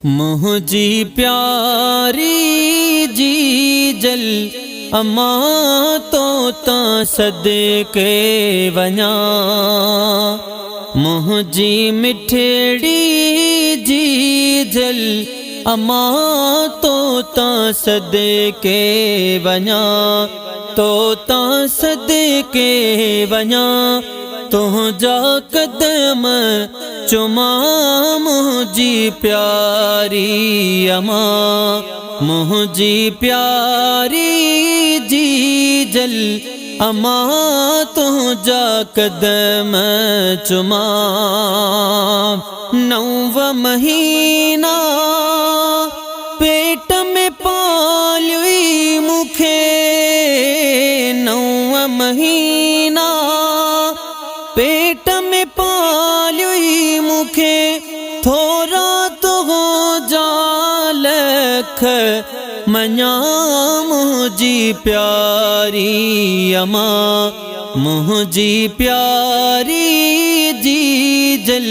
منهنجي پياري جيجل امان تو تان صدقي وڃان. منهنجي مٺڙي جيجل امان تو تان صدقي وڃان. تو تان صدقي وڃان. تنهنجا قدم چمان منهنجي پياري امان. منهنجي پياري جيجل امان تنهنجا قدم چمان. 9 مهينا پيٽ ۾ پاليئي مون کي. 9 مهينا پيٽ ۾ پاليئي مون کي. ٿورا تنهنجا لک مڃان منهنجي پياري امان. منهنجي پياري جيجل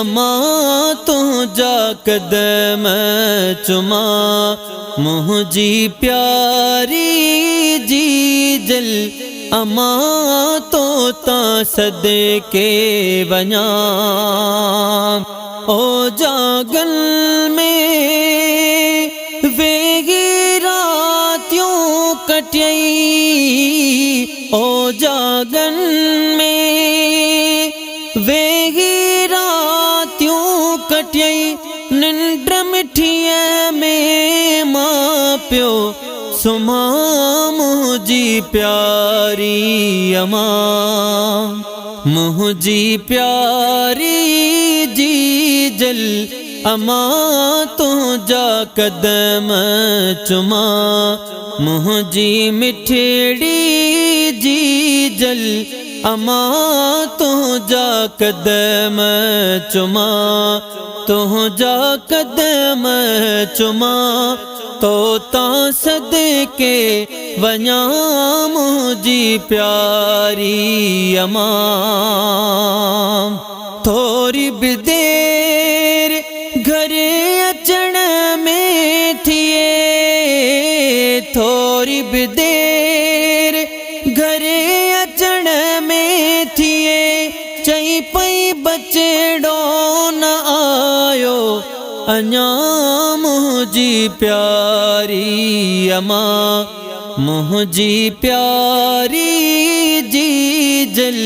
امان تنهنجا قدم چمان. منهنجي پياري جيجل امان تو تان صدقي وڃان. او جاگن ۾ ويهي راتيون ڪٽيئي. او جاگن ۾ ويهي راتيون ڪٽيئي. ننڊ مٺيءَ ۾ مان پيو سمهان منهنجي پياري امان. منهنجي پياري جيجل امان تنهنجا قدم چمان. منهنجي مٺڙي جيجل امان تنهنجا قدم چمان. تنهنجا قدم چمان. تو تان صدقي وڃان منهنجي پياري امان. ٿوري به دير گهر اچڻ ۾ ٿئي. ٿوري به دير گهر اچڻ ۾ ٿئي. چئي پئي بچڙو نه آيو اڃا منهنجي پياري امان. منهنجي پياري جيجل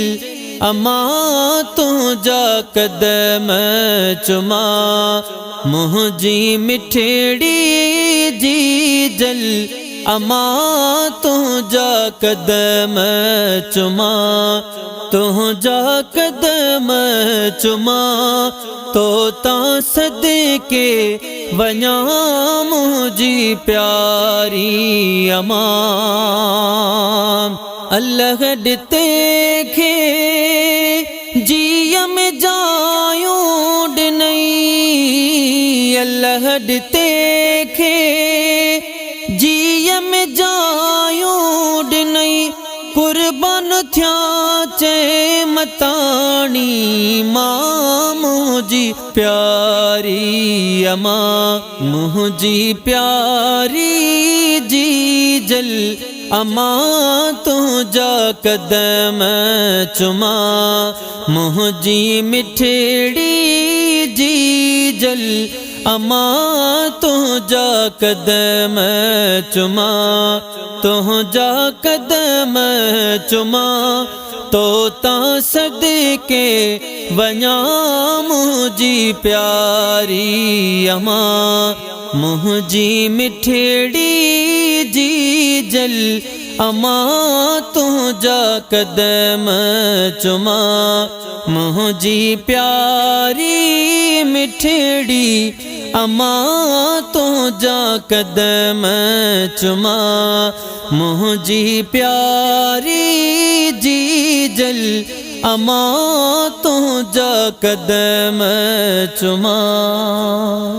امان تنهنجا قدم چمان. منهنجي مٺڙي جيجل امان تنهنجا قدم چمان. تنهنجا قدم چمان. تو تان صدقي وڃان منهنجي پياري امان. الله ڏتي کي جيءَ ۾ جايون ڏنئي. الله ڏتي کي جيءَ ۾ جايون ڏنئي. قربان ٿيان چئي متاڻي مان منهنجي پياري امان. منهنجي پياري جيجل امان تنهنجا قدم چمان. منهنجي مٺڙي جيجل امان تنهنجا قدم چمان. تنهنجا قدم چمان. تو تان صدقي وڃان منهنجي پياري امان. منهنجي مٺڙي جيجل امان تنهنجا قدم چمان. منهنجي پياري مٺڙي امان تنهنجا قدم چمان. منهنجي پياري جيجل امان تنهنجا قدم چمان.